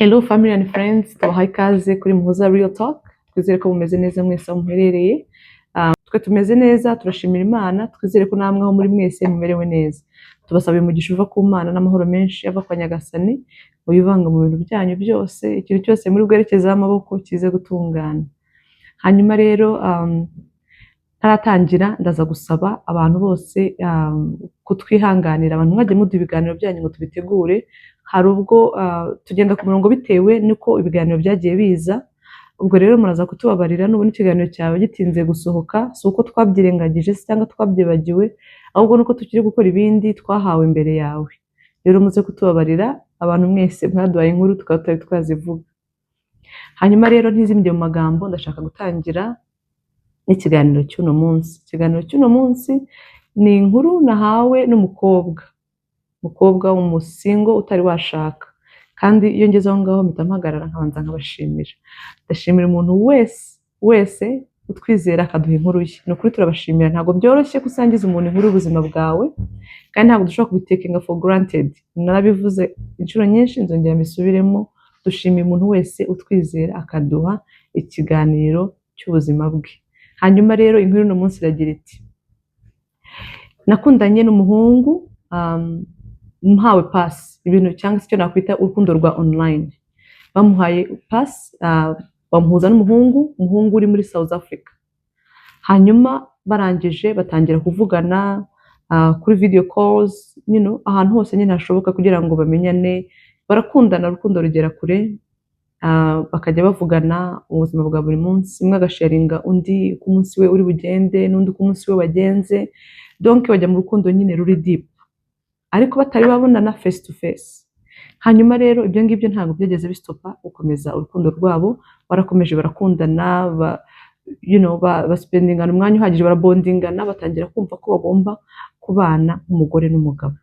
Hello family and friends, tubahaye ikaze kuri Muhoza Real Talk. Twizere ko mumeze neza mwese aho muherereye. Twe tumeze neza, turashimira Imana, twizere ko namwe aho muri mwese mumerewe neza. Tubasaba umugisha uva ku Mana n'amahoro menshi ava kwa Nyagasani, wivanga mu bintu byanyu byose, ikintu cyose muri bwerekezeho amaboko kize gutungana. Hanyuma rero ntaratangira, ndaza gusaba abantu bose kutwihanganira. Abantu mwajya muduha ibiganiro byanyu ngo tubitegure, hari ubwo tugenda ku murongo bitewe n'uko ibiganiro byagiye biza. Ubwo rero muraza kutubabarira nubona ikiganiro cyawe gitinze gusohoka, si uko twabyirengagije se cyangwa twabyibagiwe, ahubwo nuko tukiri gukora ibindi twahawe imbere yawe. Rero muze kutubabarira, abantu mwese mwaduhaye inkuru tukaba tutari twazivuga. Hanyuma rero ntizimbye mu magambo, ndashaka gutangira n'ikiganiro cy'uno munsi. Ikiganiro cy'uno munsi ni inkuru nahawe n'umukobwa, umukobwa w'umusingle utari washaka. Kandi iyo ngeze aho ngaho mpita mpagarara nkabanza nkabashimira. Ndashimira umuntu wese wese utwizera akaduha inkuru ye. Ni ukuri turabashimira, ntabwo byoroshye ko usangiza umuntu inkuru y'ubuzima bwawe, kandi ntabwo dushobora kubitakinga for granted. Narabivuze inshuro nyinshi, nzongera mbisubiremo: dushimiye umuntu wese utwizera akaduha ikiganiro cy'ubuzima bwe. Hanyuma rero inkuru y'uno munsi iragira iti: "Nakundanye n'umuhungu mpawe pass, ibintu cyangwa se icyo nakwita urukundo rwa online. Bamuhaye pass, bamuhuza n'umuhungu, umuhungu uri muri South Africa. Hanyuma barangije batangira kuvugana kuri video calls, ahantu hose nyine hashoboka kugira ngo bamenyane. Barakundana, urukundo rugera kure, bakajya bavugana mu buzima bwa buri munsi, umwe agasharinga undi uko umunsi we uri bugende n'undi uko umunsi we wagenze. Donc bajya mu rukundo nyine ruri deep, ariko batari babonana face to face. Hanyuma rero ibyo ngibyo ntabwo byigeze bistopa gukomeza urukundo rwabo. Barakomeje barakundana, ba, you know, ba, baspendingana umwanya uhagije, barabondingana, batangira kumva ko bagomba kubana nk'umugore n'umugabo."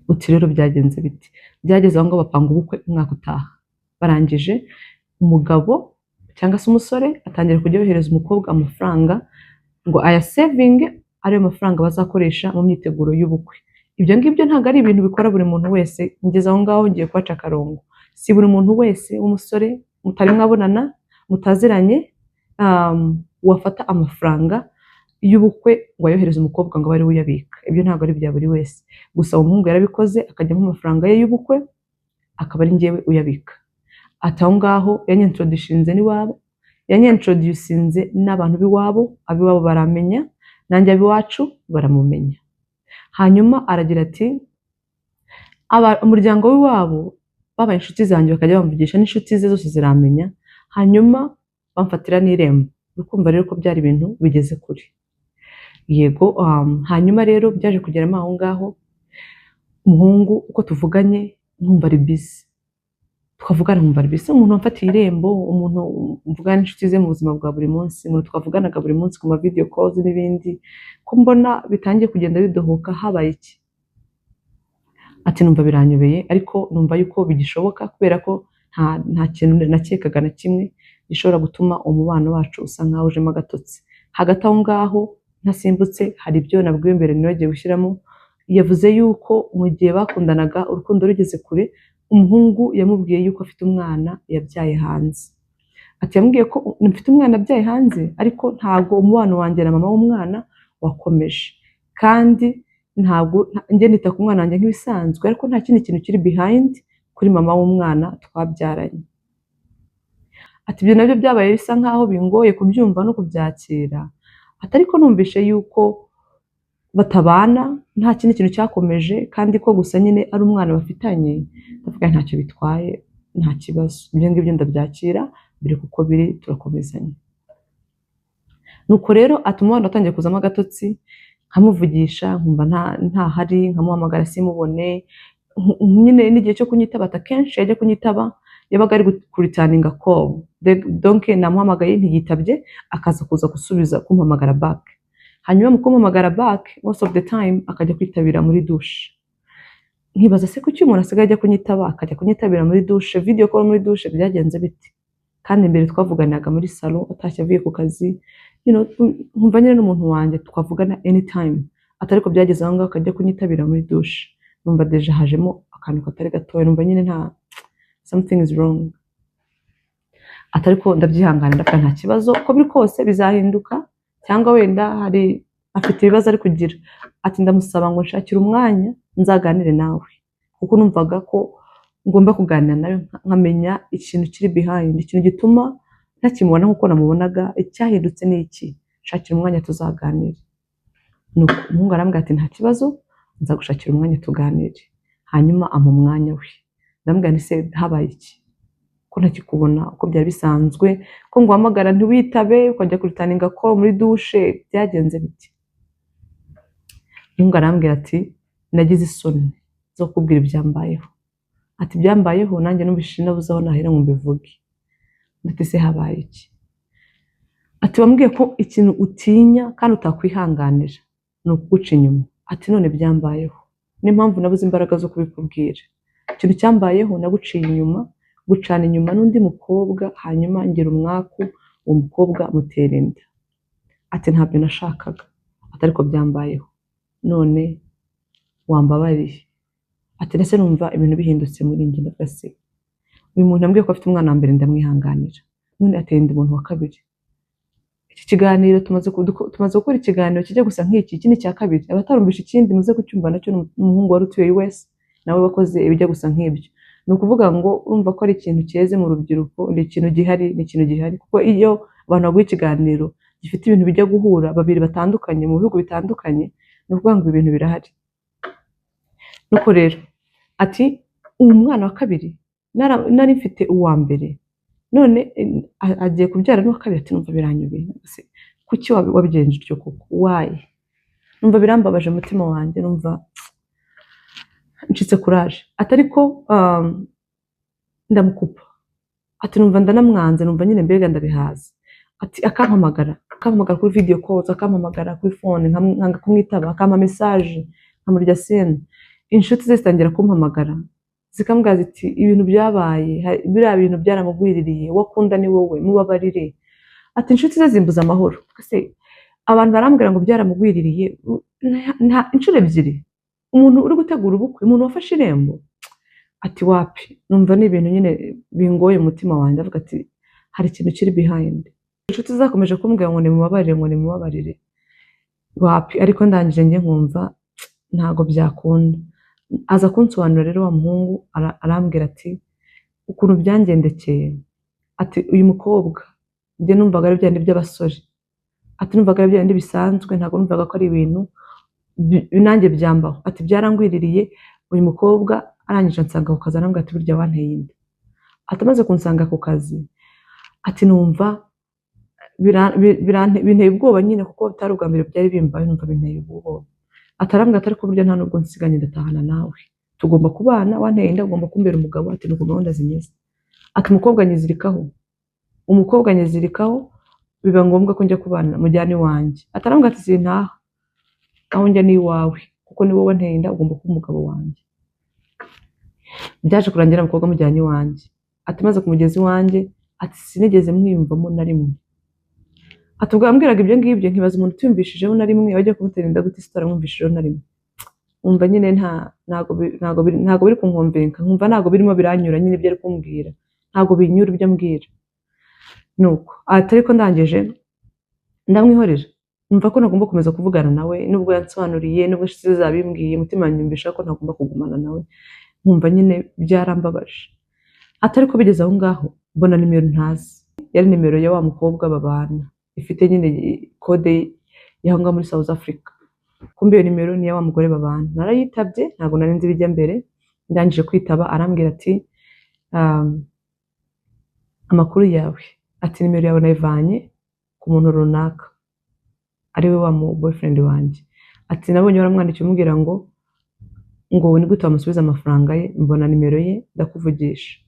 Uti rero byagenze bite? Byageze aho ngaho bapanga ubukwe umwaka utaha. Barangije, umugabo cyangwa se umusore atangira kujya yohereza umukobwa amafaranga ngo ayasevinge, ariyo mafaranga bazakoresha mu myiteguro y'ubukwe. Ibyo ngibyo ntabwo ari ibintu bikora buri muntu wese. Ngeze aho ngaho ngiye kubaca akarongo: si buri muntu wese w'umusore mutari mwabonana, mutaziranye, wafata amafaranga y'ubukwe ngo ayohereze umukobwa ngo abe ari we uyabika. Ibyo ntabwo ari ibya buri wese. Gusa uwo muhungu yarabikoze, akajyamo amafaranga ye y'ubukwe akaba ari njyewe uyabika. Ati aho ngaho yanyintroducinze n'iwabo, yanyintroducinze n'abantu b'iwabo, ab'iwabo baramenya, nanjye ab'iwacu baramumenya. Hanyuma aragira ati umuryango w'iwabo babaye inshuti zanjye, bakajya bamvugisha, n'inshuti ze zose ziramenya, hanyuma bamfatira n'irembo. Uri kumva rero ko byari ibintu bigeze kure. Yego, hanyuma rero byaje kugeramo aho ngaho, umuhungu uko tuvuganye nkumva ari busy, twavugana nkumva ari busy. Umuntu wamfatiye irembo, umuntu mvugana n'inshuti ze mu buzima bwa buri munsi, umuntu twavuganaga buri munsi ku ma video calls n'ibindi, ko mbona bitangiye kugenda bidohoka, habaye iki? Ati numva biranyobeye, ariko numva yuko bigishoboka, kubera ko nta kintu nakekaga na kimwe gishobora gutuma umubano wacu usa nkaho ujemo agatotsi. Hagati aho ngaho, ntasimbutse, hari ibyo nabwiwe mbere nibagiwe gushyiramo. Yavuze yuko mu gihe bakundanaga, urukundo rugeze kure, umuhungu yamubwiye yuko afite umwana yabyaye hanze. Ati yambwiye ko mfite umwana yabyaye hanze, ariko ntabwo umubano wanjye na mama w'umwana wakomeje, kandi ntabwo njye nita ku mwana wanjye nk'ibisanzwe, ariko nta kindi kintu kiri behind kuri mama w'umwana twabyaranye. Ati ibyo nabyo byabaye bisa nkaho bingoye kubyumva no kubyakira. Ati ariko numvishe yuko batabana, nta kindi kintu cyakomeje, kandi ko gusa nyine ari umwana bafitanye, ndavuga ntacyo bitwaye, nta kibazo, ibyo ngibyo ndabyakira biri kuko biri, turakomezanya. Nuko rero ati umubano watangiye kuzamo agatotsi, nkamuvugisha nkumva ntahari, nkamuhamagara simubone, nyine n'igihe cyo kunyitaba, ati akenshi yajya kunyitaba yabaga ari kureturninga call. Donc namuhamagaye ntiyitabye, akaza kuza gusubiza kumpamagara back. Hanyuma mu kumpamagara back, most of the time akajya kwitabira muri douche. Nkibaza se kuki umuntu asigaye ajya kunyitaba akajya kunyitabira muri douche, video call muri douche, byagenze bite? Kandi mbere twavuganaga muri salon atashye avuye ku kazi, nkumva nyine n'umuntu wanjye twavugana anytime. Ati ariko byageze aho ngaho akajya kunyitabira muri douche, numva déjà hajemo akantu katari gatoya, numva nyine nta Something is wrong. Ati ariko ndabyihangana, ndavuga nta kibazo, uko biri kose bizahinduka, cyangwa wenda hari afite ibibazo ari kugira. Ati ndamusaba ngo nshakire umwanya nzaganire nawe, kuko numvaga ko ngomba kuganira nawe nkamenya ikintu kiri behind, ikintu gituma ntakimubona nk'uko namubonaga, icyahindutse ni iki? Nshakira umwanya tuzaganire. Nuko umuhungu arambwira ati nta kibazo, nzagushakira umwanya tuganire. Hanyuma ampa umwanya we. Ndamubwira nti se habaye iki ko ntakikubona uko byari bisanzwe, ko nguhamagara ntiwitabe, ukajya kureturninga ko muri dushe, byagenze biti? Umuhungu arambwira ati nagize isoni zo kukubwira ibyambayeho. Ati byambayeho nanjye numvise nabuze aho nahera ngo mbivuge. Ndetse se habaye iki? Ati wambwiye ko ikintu utinya kandi utakwihanganira ni ukuguca inyuma. Ati none byambayeho, niyo mpamvu nabuze imbaraga zo kubikubwira. Ikintu cyambayeho, naguciye inyuma, gucana inyuma n'undi mukobwa, hanyuma ngira umwaku, uwo mukobwa amutera inda. Ati ntabyo nashakaga, ati ariko byambayeho, none wambabariye. Ati ndetse numva ibintu bihindutse muri njye. Ndavuga se uyu muntu ambwiye ko afite umwana wa mbere ndamwihanganira, none ateye inda umuntu wa kabiri. Iki kiganiro tumaze gukora ikiganiro kijya gusa nk'iki, iki ni icya kabiri. Abatarumvisha ikindi muze kucyumva, nacyo ni umuhungu wari utuye US nawe wakoze ibijya gusa nk'ibyo. Ni ukuvuga ngo urumva ko ari ikintu cyeze mu rubyiruko, ni ikintu gihari, ni ikintu gihari, kuko iyo abantu baguha ikiganiro gifite ibintu bijya guhura, babiri batandukanye mu bihugu bitandukanye, ni ukuvuga ngo ibintu birahari. Nuko rero ati uwo mwana wa kabiri, nari mfite uwa mbere, none agiye kubyara n'uwa kabiri. Ati numva biranyobeye. Se, kuki wabigenje utyo koko? Why? Numva birambabaje umutima wanjye, numva ncitse courage. Ati ariko ndamukupa. Ati numva ndanamwanze, numva nyine mbega ndabihaza. Ati akampamagara, akampamagara kuri video calls, akampamagara kuri phone, nkanga kumwitaba, akampa message nkamurya seen. Inshuti ze zitangira kumpamagara zikambwira ziti ibintu byabaye, biriya bintu byaramugwiririye, uwo akunda ni wowe, mubabarire. Ati inshuti ze zimbuza amahoro. Ese abantu barambwira ngo byaramugwiririye, inshuro ebyiri, umuntu uri gutegura ubukwe, umuntu wafashe irembo. Ati wapi, numva ni ibintu nyine bingoye umutima wanjye. Avuga ati hari ikintu kiri behind. Inshuti zakomeje kumbwira ngo nimubabarire, ngo nimubabarire, wapi. Ariko ndangije njye nkumva ntago byakunda. Aza kunsobanurira rero wa muhungu, arambwira ati ukuntu byangendekeye, ati uyu mukobwa njye numvaga ari bya bindi by'abasore, ati numvaga ari bya bindi bisanzwe, ntabwo numvaga ko ari ibintu nanjye byambaho. Ati byarangwiririye, uyu mukobwa arangije ansanga ku kazi, arambwira ati burya wanteye inda. Ati amaze kunsanga ku kazi, ati numva binteye ubwoba nyine, kuko bitari ubwa mbere byari bimbaye, numva binteye ubwoba. Atarambwira ati ariko burya nta nubwo nsiganye, ndatahana nawe, tugomba kubana, wanteye inda, ugomba kumbera umugabo. Ati nuko gahunda zimeze. Ati umukobwa anyizirikaho, umukobwa anyizirikaho, biba ngombwa ko njya kubana, mujyana iwanjye. Atarambwira ati sintaha, aho njya ni iwawe, kuko ni wowe wanteye inda, ugomba kuba umugabo wanjye. Byaje kurangira umukobwa amujyanye iwanjye. Ati maze kumugeza iwanjye, ati sinigeze mwiyumvamo na rimwe. Ati ubwo yambwiraga ibyo ngibyo nkibaza umuntu utiyumvishijeho na rimwe wajya kumutera inda gute se utaramwumvishijeho na rimwe? Nkumva nyine nta ntago ntago biri kunconvinca, nkumva ntago birimo biranyura nyine ibyo ari kumbwira, ntago binyura ibyo ambwira. Nuko ati ariko ndangije ndamwihorera, numva ko ntagomba gukomeza kuvugana nawe, nubwo yansobanuriye, nubwo inshuti ze zabimbwiye, umutima wanyumvisha ko ntagomba kugumana nawe, nkumva nyine byarambabaje. Ati ariko bigeze aho ngaho mbona nimero ntazi, yari nimero ya wa mukobwa babana, ifite nyine code y'aho ngaho muri South Africa. Kumbe iyo nimero ni iya wa mugore babana. Narayitabye, ntabwo nari nzi ibijya mbere. Ndangije kwitaba arambwira ati amakuru yawe? Ati nimero yawe nayivanye ku muntu runaka, ariwe wa mu boyfriend wanjye. Ati nabonye waramwandikiye umubwira ngo ni gute wamusubiza amafaranga ye, mbona nimero ye ndakuvugisha.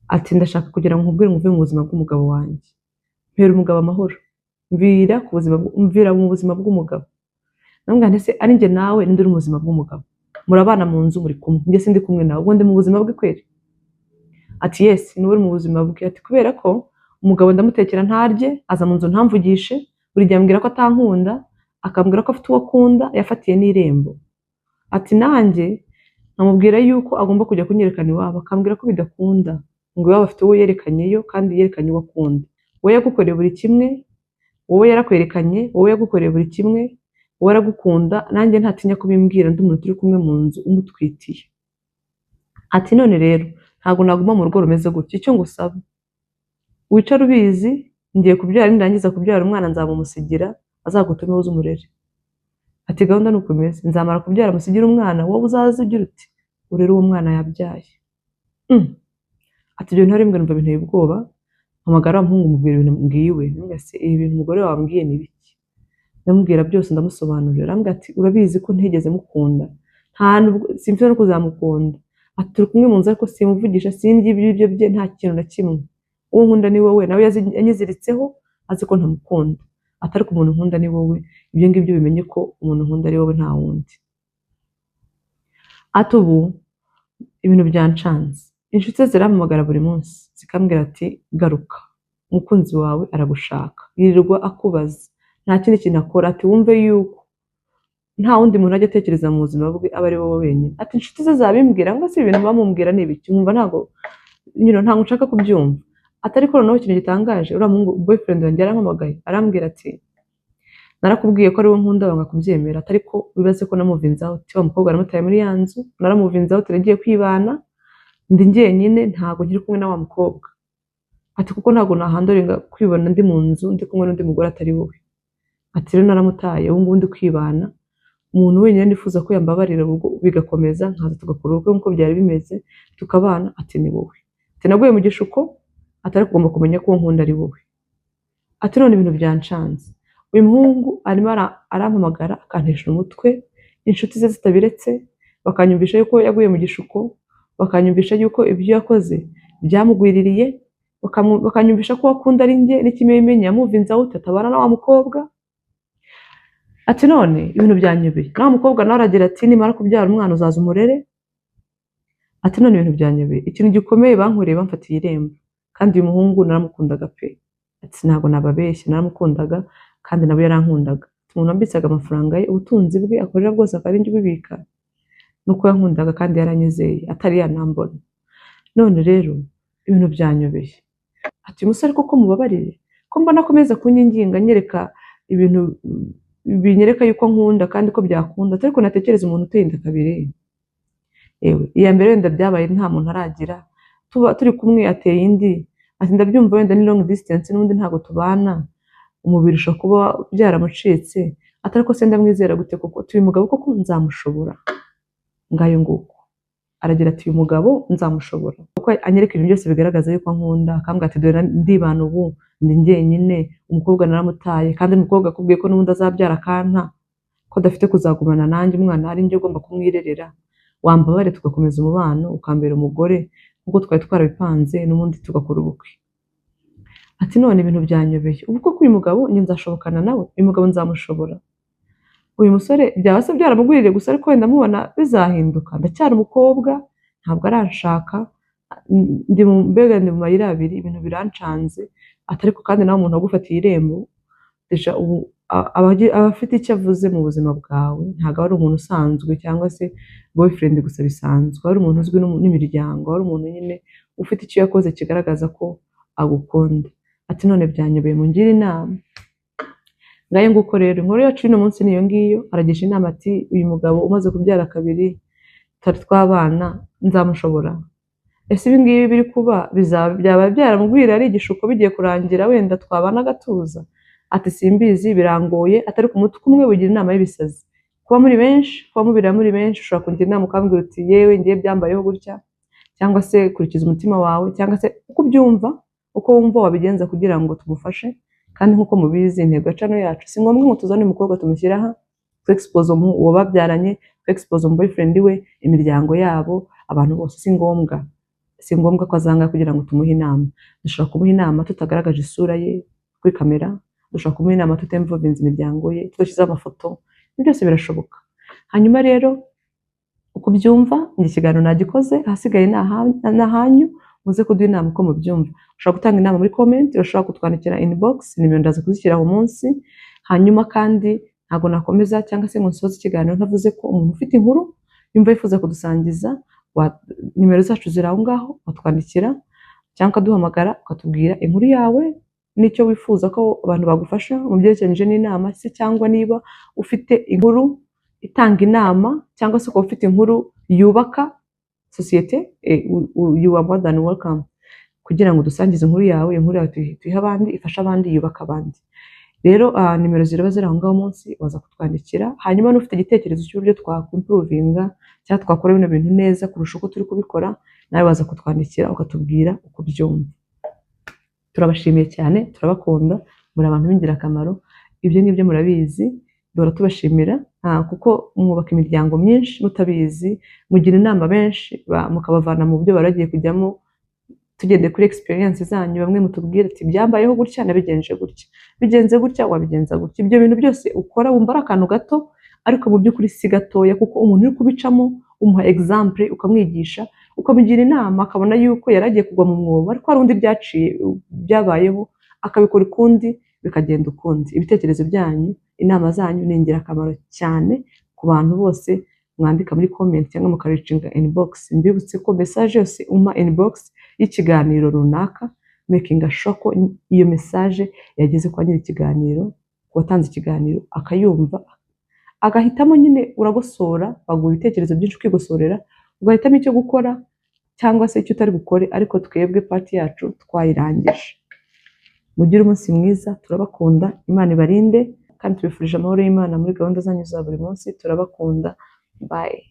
Ati ndashaka kugira ngo nkubwire ngo uve mu buzima bw'umugabo wanjye, mpera umugabo amahoro, mvira ku buzima mvira mu buzima bw'umugabo. Ndamubwira nti ese ari njye nawe ninde uri mu buzima bw'umugabo? Murabana mu nzu, muri kumwe, njye sindi kumwe nawe, ubwo ndi mu buzima bwe kweri? Ati yes, niwe uri mu buzima bwe. Ati kubera ko umugabo ndamutekera ntarye, aza mu nzu ntamvugishe, buri gihe ambwira ko atankunda, akambwira ko afite uwo akunda yafatiye n'irembo. Ati nanjye Nkamubwira yuko agomba kujya kunyerekana iwabo, akambwira ko bidakunda, ngo iwabo afite uwo yerekanyeyo kandi yerekanye uwo akunda. Wowe yagukoreye buri kimwe, wowe yarakwerekanye, wowe yagukoreye buri kimwe, wowe aragukunda, nanjye ntatinya kubimbwira, ndi umuntu turi kumwe mu nzu umutwitiye. Ati none rero ntabwo naguma mu rugo rumeze gutya, icyo ngusaba wicare ubizi, ngiye kubyara, nindangiza kubyara umwana nzamumusigira, azagutume uze umurere. Ati gahunda ni uko imeze, nzamara kubyara musigire umwana, wowe uzaze ugira uti urere uwo mwana yabyaye. Ati ibyo bintu nari numva binteye ubwoba, mpamagara wa muhungu mubwira ibintu mbwiwe, ndamubwira se ibi bintu umugore wawe ambwiye ni ibiki? Ndamubwira byose ndamusobanurira, arambwira ati urabizi ko ntigeze mukunda, nta nubwo simfite no kuzamukunda. Ati turi kumwe mu nzu ariko simuvugisha, sindya ibiryo bye, nta kintu na kimwe. Uwo nkunda ni wowe, nawe yanyiziritseho azi ko ntamukunda. Ati ariko umuntu nkunda ni wowe, ibyo ngibyo bimenye ko umuntu nkunda ari wowe nta wundi. Ati ubu ibintu byancanze, inshuti ze zirampamagara buri munsi zikambwira ati garuka, umukunzi wawe aragushaka, yirirwa akubaza, nta kindi kintu akora. Ati wumve yuko nta wundi muntu ajya atekereza mu buzima bwe, aba ari wowe wenyine. Ati inshuti ze zabimbwira ngo se ibintu bamubwira ni ibiki, nkumva ntabwo nyine ntabwo nshaka kubyumva. Ati ariko noneho ikintu gitangaje, uriya muhungu boyfriend wanjye yarampamagaye arambwira ati narakubwiye ko ari wowe nkunda banga kubyemera, ati ariko wibaze ko namuvinze out, wa mukobwa namutaye muri ya nzu, naramuvinze out, nagiye kwibana ndi njyenyine, ntabwo nkiri kumwe na wa mukobwa. Ati kuko ntabwo nahandoringa kwibona ndi mu nzu ndi kumwe n'undi mugore atari wowe. Ati rero naramutaye, ubu ngubu ndi kwibana, umuntu wenyine nifuza ko yambabarira ubwo bigakomeza, nkaza tugakora ubukwe nk'uko byari bimeze tukabana, ati ni wowe. Ati naguye mu gishuko, ati ariko ugomba kumenya ko uwo nkunda ari wowe. Ati none ibintu byancanze, uyu muhungu arimo arampamagara akantesha umutwe, inshuti ze zitabiretse bakanyumvisha yuko yaguye mu gishuko, bakanyumvisha yuko ibyo yakoze byamugwiririye, bakanyumvisha ko akunda ari njye n'ikimenyimenyi yamuvinze out atabana na wa mukobwa. Ati none ibintu byanyobeye, na wa mukobwa nawe aragira ati nimara kubyara umwana uzaza umurere. Ati none ibintu byanyobeye, ikintu gikomeye bankoreye, bamfatiye irembo, kandi uyu muhungu naramukundaga pe. Ati ntabwo nababeshya, naramukundaga kandi nawe yarankundaga. Umuntu wambitsaga amafaranga ye, ubutunzi bwe akorera bwose akaba ari njye ubibika, nuko yankundaga kandi yaranyizeye atari yanambona. None rero ibintu byanyobeye. Ati uyu musore koko mubabarire, ko mbona akomeza kunyinginga anyereka ibintu binyereka yuko nkunda kandi ko byakunda, ariko natekereza umuntu uteye inda kabiri. Yewe iya mbere wenda byabaye nta muntu aragira, tuba turi kumwe ateye indi. Ati ndabyumva wenda ni long distance n'ubundi ntabwo tubana, umubiri ushobora kuba byaramucitse, ati ariko se ndamwizera gute koko, uyu mugabo koko nzamushobora? Ngayo nguko aragira ati uyu mugabo nzamushobora, kuko anyereka ibintu byose bigaragaza yuko ankunda, akambwira ati dore ndibana ubu ndi njyenyine, umukobwa naramutaye, kandi umukobwa akubwiye ko n'ubundi azabyara akanta, ko adafite kuzagumana nanjye, umwana ari njye ugomba kumwirerera, wambabare tugakomeza umubano, ukambera umugore nk'uko twari twarabipanze, n'ubundi tugakora ubukwe. Ati none ibintu byanyobeye, ubu koko uyu mugabo njye nzashobokana nawe, uyu mugabo nzamushobora? Uyu musore byaba se byaramugwiririye gusa, ariko wenda mubona bizahinduka, ndacyari umukobwa ntabwo aranshaka, ndi mu mbega ndi mu mayira abiri, ibintu birancanze. Ati ariko kandi nawe umuntu wagufatiye irembo, deja ubu aba afite icyo avuze mu buzima bwawe, ntabwo ari umuntu usanzwe cyangwa se boyfriend gusa bisanzwe, ari umuntu uzwi n'imiryango, ari umuntu nyine ufite icyo yakoze kigaragaza ko agukunda. Ati none byanyobeye, mungire inama. Ngayo nguko rero inkuru yacu y'uno munsi niyo ngiyo. Aragisha inama ati uyu mugabo umaze kubyara kabiri tutari twabana nzamushobora? Ese ibi ngibi biri kuba byaba byaramugwira ari igishuko bigiye kurangira wenda twabana agatuza? Ati simbizi birangoye. Atari ku mutwe umwe wigira inama y'ibisazi, kuba muri benshi, kuba mubira muri benshi, ushobora kungira inama ukambwira uti yewe ngiye byambayeho gutya, cyangwa se kurikiza umutima wawe, cyangwa se uko ubyumva, uko wumva wabigenza kugira ngo tugufashe. Kandi nk'uko mubizi intego ya channel yacu si ngombwa ngo tuzane umukobwa tumushyire aha, twexpose uwo babyaranye, twexpose boyfriend we, imiryango yabo, abantu bose, si ngombwa. Si ngombwa ko azanga kugira ngo tumuhe inama. Dushobora kumuha inama tutagaragaje isura ye kuri kamera, dushobora kumuha inama tutemvovinze imiryango ye, tudashyizeho amafoto, ibyo byose birashoboka. Hanyuma rero uko ubyumva, njye ikiganiro nagikoze, ahasigaye ni ahanyu, muze kuduha inama uko mubyumva. Ushobora gutanga inama muri comment, ushobora kutwandikira inbox, nimero ndaza kuzishyira aho munsi. Hanyuma kandi ntabwo nakomeza cyangwa se ngo nsoze ikiganiro ntavuze ko umuntu ufite inkuru yumva yifuza kudusangiza, nimero zacu ziri aho ngaho, watwandikira cyangwa ukaduhamagara ukatubwira inkuru yawe n'icyo wifuza ko abantu bagufasha mu byerekeranyije n'inama se, cyangwa niba ufite inkuru itanga inama, cyangwa se ukaba ufite inkuru yubaka sosiyete, you are more than welcome kugira ngo dusangize inkuru yawe, inkuru yawe tuyihe abandi, ifashe abandi, yubake abandi. Rero nimero ziraba ziri aho ngaho munsi, waza kutwandikira. Hanyuma n'ufite igitekerezo cy'uburyo twakwimprovinga cyangwa twakora bino bintu neza kurusha uko turi kubikora, nawe waza kutwandikira ukatubwira uko ubyumva. Turabashimiye cyane, turabakunda, muri abantu b'ingirakamaro. Ibyo ngibyo murabizi, duhora tubashimira, kuko mwubaka imiryango myinshi mutabizi, mugira inama benshi, mukabavana mu byo bari bagiye kujyamo. Tugendeye kuri experience zanyu, bamwe mutubwira ati byambayeho gutya, nabigenje gutya, bigenze gutya, wabigenza gutya. Ibyo bintu byose ukora wumva ari akantu gato, ariko mu by'ukuri si gatoya, kuko umuntu uri kubicamo umuha example, ukamwigisha, ukamugira inama, akabona yuko yari agiye kugwa mu mwobo, ariko hari undi byaciye byabayeho, akabikora ukundi, bikagenda ukundi. Ibitekerezo byanyu, inama zanyu ni ingirakamaro cyane ku bantu bose mwandika muri comment cyangwa mukareachinga inbox. Mbibutse ko message yose umpa inbox y'ikiganiro runaka, making sure ko iyo message yageze kwa nyiri ikiganiro, ku watanze ikiganiro, akayumva, agahitamo. Nyine uragosora, baguha ibitekerezo byinshi, ukigosorera, ugahitamo icyo gukora cyangwa se icyo utari bukore, ariko twebwe part yacu twayirangije. Mugire umunsi mwiza, turabakunda, Imana ibarinde, kandi tubifurije amahoro y'Imana muri gahunda zanyu za buri munsi. Turabakunda, bye.